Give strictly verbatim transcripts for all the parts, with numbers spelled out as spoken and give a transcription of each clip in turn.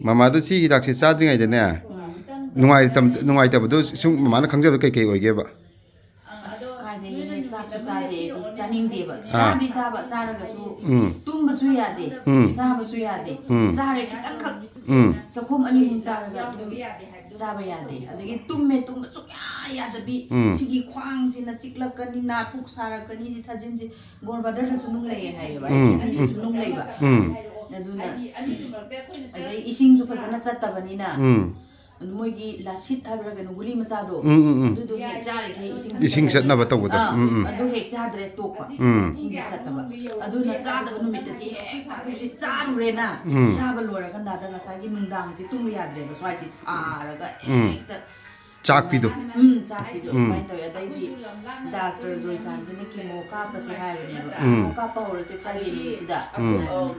ꯃꯃꯥꯗ ꯁꯤ ꯍꯤꯗꯥꯛꯁꯦ ꯆꯥꯗ꯭ꯔꯤꯉꯩꯗꯅꯦ, ꯅꯨꯡꯉꯥꯏꯇꯕ, ꯅꯨꯡꯉꯥꯏꯇꯕꯗꯣ ꯁꯨꯝ ꯃꯃꯥꯅ ꯈꯪꯖꯕꯗ ꯀꯩꯀꯩ ꯑꯣꯏꯒꯦꯕ? ꯑꯁ, ꯀꯥꯏꯗꯩꯅꯣꯍꯦ, ꯆꯥꯛꯁꯨ ꯆꯥꯗꯦ ꯑꯩꯗꯤ, ꯆꯥꯅꯤꯡꯗꯦꯕ꯫ ꯑꯥ꯫ ꯆꯥꯗꯤ ꯆꯥꯕ, ꯆꯥꯔꯒꯁꯨ ꯎꯝ꯫ ꯇꯨꯝꯕꯁꯨ ꯌꯥꯗꯦ꯫ ꯎꯝ꯫ ꯆꯥꯕꯁꯨ ꯌꯥꯗꯦ꯫ ꯎꯝ꯫ ꯆꯥꯔꯦ ꯈꯤꯇꯪꯈꯛ, ꯎꯝ꯫ ꯆꯥꯛꯈꯣꯝ ꯑꯅꯤ ꯑꯍꯨꯝ ꯆꯥꯔꯒ ꯑꯗꯨꯝ ꯆꯥꯕ ꯌꯥꯗꯦ꯫ ꯑꯗꯒꯤ ꯇꯨꯝꯃꯦ, ꯇꯨꯝꯕ ꯁꯨꯡꯌꯥ ꯌꯥꯗꯕꯤ꯫ ꯎꯝ꯫ ꯁꯤꯒꯤ ꯈ꯭ꯋꯥꯡꯁꯤꯅ ꯆꯤꯛꯂꯛꯀꯅꯤ, ꯅꯥ ꯄꯨꯛ ꯁꯥꯔꯛꯀꯅꯤ, ꯁꯤ ꯊꯥꯖꯤꯟꯁꯤ ꯒꯣꯜ ꯕ꯭ꯂꯥꯗꯔꯗꯁꯨ ꯅꯨꯡ ꯂꯩꯌꯦ ꯍꯥꯏꯌꯦꯕ꯫ ꯎꯝ꯫ ꯑꯩꯒꯤ ꯑꯅꯤꯁꯨ ꯅꯨꯡ ꯂꯩꯕ꯫ ꯎꯝ꯫ ꯑꯗꯨꯅ ꯑꯗꯩ ꯏꯁꯤꯡꯁꯨ ꯐꯖꯅ ꯆꯠꯇꯕꯅꯤꯅ꯫ ꯎꯝ꯫ ꯃꯣꯏꯒꯤ ꯂꯥꯁꯤꯠ ꯍꯥꯏꯕ꯭ꯔꯥ ꯀꯩꯅꯣ, ꯒꯨꯂꯤ ꯃꯆꯥꯗꯣ꯫ ꯎꯝ, ꯎꯝ, ꯎꯝ꯫ ꯑꯗꯨꯗꯣ ꯍꯦꯛ ꯆꯥꯔꯤꯈꯩ ꯏꯁꯤꯡ ꯏꯁꯤꯡ ꯆꯠꯅꯕ ꯇꯧꯕꯗꯣ꯫ ꯑꯥ, ꯎꯝ, ꯎꯝ꯫ ꯑꯗꯨ ꯍꯦꯛ ꯆꯥꯗ꯭ꯔꯦ, ꯇꯣꯛꯄ꯫ ꯎꯝ꯫ ꯏꯁꯤꯡꯁꯦ ꯆꯠꯇꯕ꯫ ꯑꯗꯨꯅ ꯆꯥꯗꯕ ꯅꯨꯃꯤꯠꯇꯗꯤ ꯍꯦꯛꯇ ꯄꯨꯛꯁꯦ ꯆꯥꯔꯨꯔꯦꯅ꯫ ꯎꯝ꯫ ꯆꯥꯕ ꯂꯣꯏꯔꯀꯥꯟꯗ ꯉꯁꯥꯏꯒꯤ ꯅꯨꯡꯗꯥꯡꯁꯦ ꯇꯨꯝꯕ ꯌꯥꯗ꯭ꯔꯦꯕ, ꯁ꯭ꯋꯥꯏꯁꯦ ꯁꯥꯔꯒ ꯎꯝ꯫ ꯍꯦꯛꯇ꯫ ꯆꯥꯛꯄꯤꯗꯣ꯫ ꯎꯝ, ꯆꯥꯛꯄꯤꯗꯣ ꯎꯝ꯫ ꯑꯗꯨꯃꯥꯏꯅ ꯇꯧꯋꯦ꯫ ꯑꯗꯩꯗꯤ ꯗꯥꯛꯇꯔ ꯖꯣꯏꯁꯥꯟꯁꯤꯅ ꯀꯦꯃꯣ ꯀꯥꯞꯄꯁꯦ ꯍꯥꯏꯕꯅꯦꯕ꯫ ꯎꯝ꯫ ꯀꯦꯃꯣ ꯀꯥꯞꯄ ꯍꯧꯔꯁꯦ ꯐ꯭ꯔꯥꯏꯗꯦ ꯅꯨꯃꯤꯠꯁꯤꯗ꯫ ꯎꯝ꯫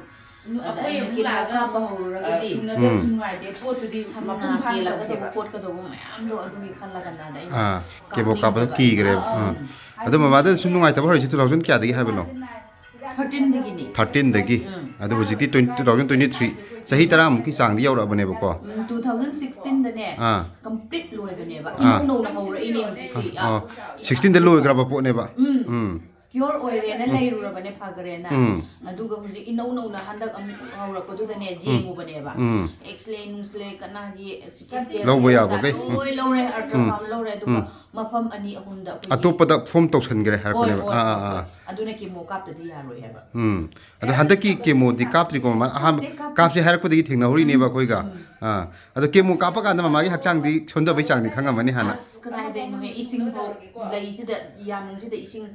ꯑꯗ ꯑꯩꯅ ꯀꯦꯃꯣ ꯀꯥꯞꯄ ꯍꯧꯔꯨꯔꯒꯗꯤ ꯎꯝ꯫ ꯁꯝꯅ ꯀꯦꯜꯂꯛꯀꯗꯧꯕ ꯈꯣꯠꯀꯗꯧꯕ ꯃꯌꯥꯝꯗꯣ ꯑꯗꯨꯒꯤ ꯈꯜꯂꯒꯅ ꯑꯗ ꯑꯩꯅ ꯑꯥ, ꯀꯦꯃꯣ ꯀꯥꯞꯄꯗꯣ ꯀꯥꯞꯅꯤꯡꯗꯕ꯫ ꯀꯤꯈ꯭ꯔꯦꯕ꯫ ꯑꯥ, ꯑꯥ꯫ ꯑꯗꯣ ꯃꯃꯥꯗ ꯁꯨꯝ ꯅꯨꯡꯉꯥꯏꯇꯕ ꯍꯧꯔꯛꯏꯁꯦ two thousand ꯀꯌꯥꯗꯒꯤ ꯍꯥꯏꯕꯅꯣ? ꯊꯥꯔꯇꯤꯟꯗꯒꯤꯅꯤ꯫ ꯊꯥꯔꯇꯤꯟꯗꯒꯤ꯫ ꯎꯝ꯫ ꯑꯗꯣ ꯍꯧꯖꯤꯛꯇꯤ twenty, two thousand twenty three, ꯆꯍꯤ ꯇꯔꯥꯃꯨꯛꯀꯤ ꯆꯥꯡꯗꯤ ꯌꯧꯔꯛꯑꯕꯅꯦꯕꯀꯣ꯫ ꯎꯝ, two thousand sixteenꯗꯅꯦ ꯑꯥ꯫ ꯀꯝꯄ꯭ꯂꯤꯠ ꯂꯣꯏꯕꯅꯦꯕ꯫ ꯑꯥ꯫ ꯏꯅꯧ ꯅꯧꯅ ꯍꯧꯔꯛꯏꯅꯦ ꯍꯧꯖꯤꯛꯁꯤ꯫ ꯑꯥ, sixteenꯗ ꯂꯣꯏꯈ꯭ꯔꯕ ꯄꯣꯠꯅꯦꯕ꯫ ꯎꯝ꯫ ꯀ꯭ꯌꯣꯔ ꯑꯣꯏꯔꯦꯅ ꯂꯩꯔꯨꯔꯕꯅꯦ, ꯐꯈ꯭ꯔꯦꯅ꯫ ꯎꯝ꯫ ꯑꯗꯨꯒ ꯍꯧꯖꯤꯛ ꯏꯅꯧ ꯅꯧꯅ ꯍꯟꯗꯛ ꯑꯃꯨꯛ ꯍꯧꯔꯛꯄꯗꯨꯗꯅꯦ ꯌꯦꯡꯉꯨꯕꯅꯦꯕ꯫ ꯎꯝ꯫ ꯑꯦꯛꯁꯔꯦ ꯅꯨꯡꯁꯔꯦ ꯀꯅꯥꯒꯤ ꯁꯤꯇꯤ ꯁ꯭ꯀꯦꯟ ꯂꯧꯕ ꯀꯩꯀꯥ ꯌꯥꯕꯈꯩ꯫ ꯎꯝ꯫ ꯂꯣꯏ ꯂꯧꯔꯦ, ꯑꯜꯇ꯭ꯔꯥꯁꯥꯎꯟ ꯂꯧꯔꯦ, ꯑꯗꯨꯒ ꯎꯝ꯫ ꯃꯐꯝ ꯑꯅꯤ ꯑꯍꯨꯝꯗ ꯑꯩꯈꯣꯏꯒꯤ ꯑꯇꯣꯞꯄꯗ ꯐꯣꯝ ꯇꯧꯁꯟꯈ꯭ꯔꯦ ꯍꯣꯏ, ꯍꯥꯏꯔꯛꯄꯅꯦꯕ꯫ ꯍꯣꯏ, ꯑꯥ, ꯍꯣꯏ, ꯑꯥ, ꯍꯣꯏ꯫ ꯑꯥ꯫ ꯑꯗꯨꯅ ꯀꯦꯃꯣ ꯀꯥꯞꯇꯗꯤ ꯌꯥꯔꯣꯏ ꯍꯥꯏꯕ꯫ ꯎꯝ꯫ ꯑꯗꯣ ꯍꯟꯗꯛꯀꯤ ꯀꯦꯃꯣꯗꯤ ꯀꯥꯞꯇ꯭ꯔꯤꯀꯣ ꯃꯃꯥ? ꯑꯍꯥꯟꯕ ꯀꯥꯞꯇꯦ, ꯀꯥꯞꯇꯦ꯫ ꯀꯥꯞꯁꯦ ꯍꯥꯏꯔꯛꯄꯗꯒꯤ ꯊꯦꯡꯅꯍꯧꯔꯤꯅꯦꯕ ꯑꯩꯈꯣꯏꯒ꯫ ꯑꯥ꯫ ꯑꯗꯣ ꯀꯦꯃꯣ ꯀꯥꯞꯄ ꯀꯥꯟꯗ ꯃꯃꯥꯒꯤ ꯍꯛꯆꯥꯡꯗꯤ ꯁꯣꯟꯊꯕꯩ ꯆꯥꯡꯗꯤ ꯈꯪꯉꯝꯃꯅꯤ ꯍꯥꯟꯅ꯫ ꯑꯁ, ꯀꯗꯥꯏꯗꯩꯅꯣꯍꯦ, ꯏꯁꯤꯡꯐꯥꯎ, ꯂꯩꯁꯤꯗ, ꯌꯥꯅꯨꯡꯁꯤꯗ ꯏꯁꯤꯡ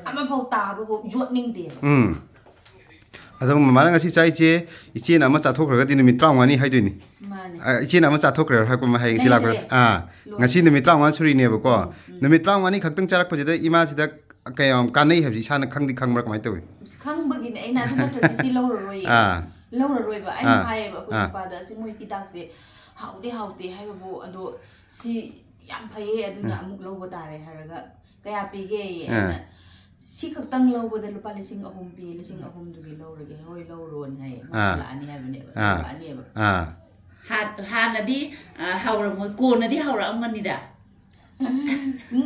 ꯑꯃꯐꯥꯎ ꯇꯥꯕꯐꯥꯎ ꯌꯣꯠꯅꯤꯡꯗꯦꯕ꯫ ꯎꯝ꯫ ꯑꯗꯣ ꯃꯃꯥꯅ ꯉꯁꯤ ꯆꯥꯏꯁꯦ, ꯏꯆꯦꯅ ꯑꯃ ꯆꯥꯊꯣꯛꯈ꯭ꯔꯒꯗꯤ ꯅꯨꯃꯤꯠ ꯇꯔꯥꯃꯉꯥꯅꯤ ꯍꯥꯏꯗꯣꯏꯅꯤ꯫ ꯃꯥꯅꯦ꯫ ꯑ, ꯏꯆꯦꯅ ꯑꯃ ꯆꯥꯊꯣꯛꯈ꯭ꯔꯦ ꯍꯥꯏꯔꯛꯄ ꯑꯃ ꯍꯌꯦꯡ ꯁꯤ ꯂꯥꯛꯄꯗ꯫ ꯂꯩꯇ꯭ꯔꯦ꯫ ꯑꯥ, ꯂꯣꯏꯔꯦ꯫ ꯉꯁꯤ ꯅꯨꯃꯤꯠ ꯇꯔꯥꯃꯉꯥ ꯁꯨꯔꯤꯅꯦꯕꯀꯣ꯫ ꯎꯝ, ꯎꯝ꯫ ꯅꯨꯃꯤꯠ ꯇꯔꯥꯃꯉꯥꯅꯤ ꯈꯛꯇꯪ ꯆꯥꯔꯛꯄꯁꯤꯗ ꯏꯃꯥꯁꯤꯗ ꯀꯌꯥꯝ ꯀꯥꯟꯅꯩ ꯍꯥꯏꯕꯁꯤ ꯏꯁꯥꯅ ꯈꯪꯗꯤ ꯈꯪꯕ꯭ꯔꯥ, ꯀꯃꯥꯏꯅ ꯇꯧꯏ? ꯑꯁ, ꯈꯪꯕꯒꯤꯅꯦ ꯑꯩꯅ ꯑꯗꯨ ꯅꯠꯇ꯭ꯔꯗꯤ ꯁꯤ ꯂꯧꯔꯔꯣꯏꯌꯦ꯫ ꯑꯥ꯫ ꯂꯧꯔꯔꯣꯏꯕ꯫ ꯑꯩꯅ ꯑꯥ꯫ ꯍꯥꯏꯌꯦꯕ ꯑꯩꯈꯣꯏ ꯑꯥ꯫ ꯅꯨꯄꯥꯗ, "ꯑꯁꯤ ꯃꯣꯏ ꯍꯤꯗꯥꯛꯁꯦ ꯍꯥꯎꯗꯤ ꯍꯥꯎꯇꯦ ꯍꯥꯏꯕꯕꯨ, ꯑꯗꯣ ꯁꯤ ꯌꯥꯝ ꯐꯩꯌꯦ, ꯑꯗꯨꯅ ꯑꯃꯨꯛ ꯂꯧꯕ ꯇꯥꯔꯦ" ꯍꯥꯏꯔꯒ, "ꯀꯌꯥ ꯄꯤꯒꯦ?" ꯑꯥ꯫ ꯑꯩꯅ, ꯁꯤ ꯈꯛꯇꯪ ꯂꯧꯕꯗ ꯂꯨꯄꯥ ꯂꯤꯁꯤꯡ ꯑꯍꯨꯝ ꯄꯤ, ꯂꯤꯁꯤꯡ ꯑꯍꯨꯝꯗꯨꯒꯤ ꯂꯧꯔꯒꯦ, ꯍꯣꯏ, ꯂꯧꯔꯣꯅ ꯍꯥꯏꯌꯦ꯫ ꯃꯥ ꯑꯥ꯫ ꯍꯜꯂꯛꯑꯅꯤ ꯍꯥꯏꯕꯅꯦꯕ, ꯑꯥ꯫ ꯍꯜꯂꯛꯑꯅꯦꯕ꯫ ꯑꯥ ꯍꯥꯟ- ꯍꯥꯟꯅꯗꯤ ꯑ, ꯍꯧꯔꯝꯃꯣꯏ, ꯀꯣꯟꯅꯗꯤ ꯍꯧꯔꯛꯑꯝꯒꯅꯤꯗ꯫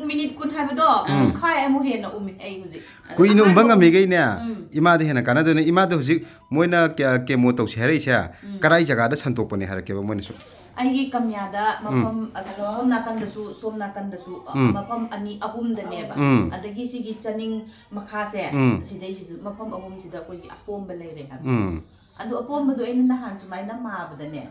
ꯃꯤꯅꯤꯠ ꯀꯨꯟ ꯍꯥꯏꯕꯗꯣ ꯄꯨꯡꯈꯥꯏ ꯑꯃꯨꯛ ꯍꯦꯟꯅ ꯎꯝꯃꯦ ꯑꯩ ꯍꯧꯖꯤꯛ꯫ ꯀꯨꯏꯅ ꯎꯝꯕ ꯑꯍꯥꯟꯕ ꯉꯝꯃꯤꯈꯩꯅꯦ ꯎꯝ꯫ ꯏꯃꯥꯗ ꯍꯦꯟꯅ ꯀꯥꯟꯅꯗꯣꯏꯅꯦ꯫ ꯏꯃꯥꯗ ꯍꯧꯖꯤꯛ ꯃꯣꯏꯅ ꯀꯦꯃꯣ ꯇꯧꯁꯦ ꯍꯥꯏꯔꯛꯏꯁꯦ ꯀꯔꯥꯏ ꯖꯒꯥꯗ ꯁꯟꯗꯣꯛꯄꯅꯦ ꯍꯥꯏꯔꯛꯀꯦꯕ ꯃꯣꯏꯅꯁꯨ? ꯑꯩꯒꯤ ꯀꯝꯌꯥꯗ ꯃꯐꯝ ꯑ, ꯁꯣꯝ ꯅꯥꯀꯟꯗꯁꯨ, ꯁꯣꯝ ꯅꯥꯀꯟꯗꯁꯨ ꯑ, ꯎꯝ꯫ ꯃꯐꯝ ꯑꯅꯤ ꯑꯍꯨꯝꯗꯅꯦꯕ꯫ ꯎꯝ꯫ ꯑꯗꯒꯤ ꯁꯤꯒꯤ ꯆꯅꯤꯡ ꯃꯈꯥꯁꯦ, ꯎꯝ꯫ ꯁꯤꯗꯩꯁꯤꯁꯨ ꯃꯐꯝ ꯑꯍꯨꯝꯁꯤꯗ ꯑꯩꯈꯣꯏꯒꯤ ꯑꯄꯣꯝꯕ ꯂꯩꯔꯦ ꯍꯥꯏꯕ꯫ ꯎꯝ ꯑꯗꯨ ꯑꯄꯣꯝꯕꯗꯣ ꯑꯩꯅ ꯅꯍꯥꯟ ꯁꯨꯃꯥꯏꯅ ꯃꯥꯕꯗꯅꯦ,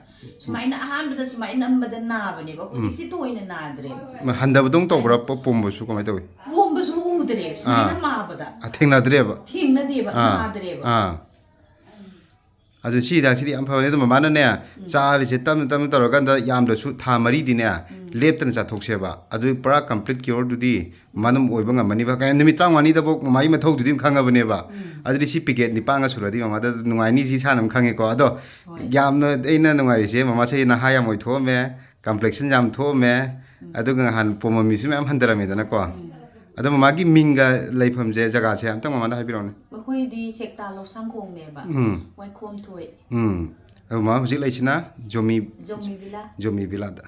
ꯁꯨꯃꯥꯏꯅ ꯑꯍꯥꯟꯕꯗ ꯁꯨꯃꯥꯏꯅ ꯅꯝꯕꯗ ꯅꯥꯕꯅꯦꯕ, ꯍꯧꯖꯤꯛꯁꯤ ꯇꯣꯏꯅ ꯅꯥꯗ꯭ꯔꯦꯕ꯫ ꯍꯟꯊꯕꯗꯧ ꯇꯧꯕ꯭ꯔꯥ ꯄꯣ- ꯄꯣꯝꯕꯁꯨ ꯀꯃꯥꯏꯅ ꯇꯧꯏ? ꯄꯣꯝꯕꯁꯨ ꯎꯗ꯭ꯔꯦ ꯁꯨꯃꯥꯏꯅ ꯑꯥ꯫ ꯃꯥꯕꯗ꯫ ꯑ, ꯊꯦꯡꯅꯗ꯭ꯔꯦꯕ? ꯊꯦꯡꯅꯗꯦꯕ, ꯑꯥ꯫ ꯅꯥꯗ꯭ꯔꯦꯕ꯫ ꯑꯥ꯫ ꯑꯗꯨ ꯁꯤ ꯍꯤꯗꯥꯛꯁꯤꯗꯤ ꯌꯥꯝ ꯐꯕꯅꯦ꯫ ꯑꯗꯨ ꯃꯃꯥꯅꯅꯦ ꯆꯥꯔꯤꯁꯦ ꯇꯞꯅ ꯇꯞꯅ ꯇꯧꯔꯀꯥꯟꯗ ꯌꯥꯝꯗ꯭ꯔꯁꯨ ꯊꯥ ꯃꯔꯤꯗꯤꯅꯦ ꯂꯦꯞꯇꯅ ꯆꯥꯊꯣꯛꯁꯦꯕ꯫ ꯑꯗꯨ ꯄꯨꯔꯥ complete cureꯗꯨꯗꯤ ꯃꯥꯅ ꯑꯣꯏꯕ ꯉꯝꯃꯅꯤꯕ꯫ ꯀꯩ ꯅꯨꯃꯤꯠ ꯇꯔꯥꯃꯉꯥꯅꯤꯗꯐꯥꯎ ꯃꯃꯥꯒꯤ ꯃꯊꯧꯗꯨꯗꯤ ꯑꯗꯨꯝ ꯈꯪꯉꯕꯅꯦꯕ꯫ ꯑꯗꯨꯗꯤ ꯁꯤ packet ꯅꯤꯄꯥꯟꯒ ꯁꯨꯔꯗꯤ ꯃꯃꯥꯗ ꯅꯨꯡꯉꯥꯏꯅꯤ ꯁꯤ ꯏꯁꯥꯅ ꯑꯗꯨꯝ ꯈꯪꯉꯦꯀꯣ꯫ ꯑꯗꯣ ꯍꯣꯏ꯫ ꯌꯥꯝꯅ ꯑꯩꯅ ꯅꯨꯡꯉꯥꯏꯔꯤꯁꯦ ꯃꯃꯥꯁꯦ ꯅꯍꯥ ꯌꯥꯝ ꯑꯣꯏꯊꯣꯛꯑꯝꯃꯦ, complexion ꯌꯥꯝ ꯊꯣꯛꯑꯝꯃꯦ, ꯑꯗꯨꯒ ꯅꯍꯥꯟ ꯄꯣꯝꯃꯝꯃꯤꯁꯨ ꯃꯌꯥꯝ ꯍꯟꯊꯔꯝꯃꯦꯗꯅꯀꯣ꯫ ꯑꯗꯣ ꯃꯃꯥꯒꯤ ꯃꯤꯡꯒ ꯂꯩꯐꯝꯁꯦ, ꯖꯒꯥꯁꯦ ꯑꯝꯇꯪ ꯃꯃꯥꯗ ꯍꯥꯏꯕꯤꯔꯛꯑꯣꯅꯦ꯫ ꯃꯈꯣꯏꯗꯤ ꯁꯦꯛꯇꯥ ꯂꯧꯁꯥꯡꯈꯣꯡꯅꯦꯕ꯫ ꯎꯝ꯫ ꯋꯥꯏꯈꯣꯝ ꯊꯣꯏ꯫ ꯎꯝ꯫ ꯑꯗꯨ ꯃꯃꯥ ꯍꯧꯖꯤꯛ ꯂꯩꯁꯤꯅ ꯖꯣꯃꯤ ꯖꯣꯃꯤ ꯚꯤꯂꯥ꯫ ꯖꯣꯃꯤ ꯚꯤꯂꯥꯗ꯫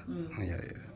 ꯌꯥꯔꯦ, ꯌꯥꯔꯦ꯫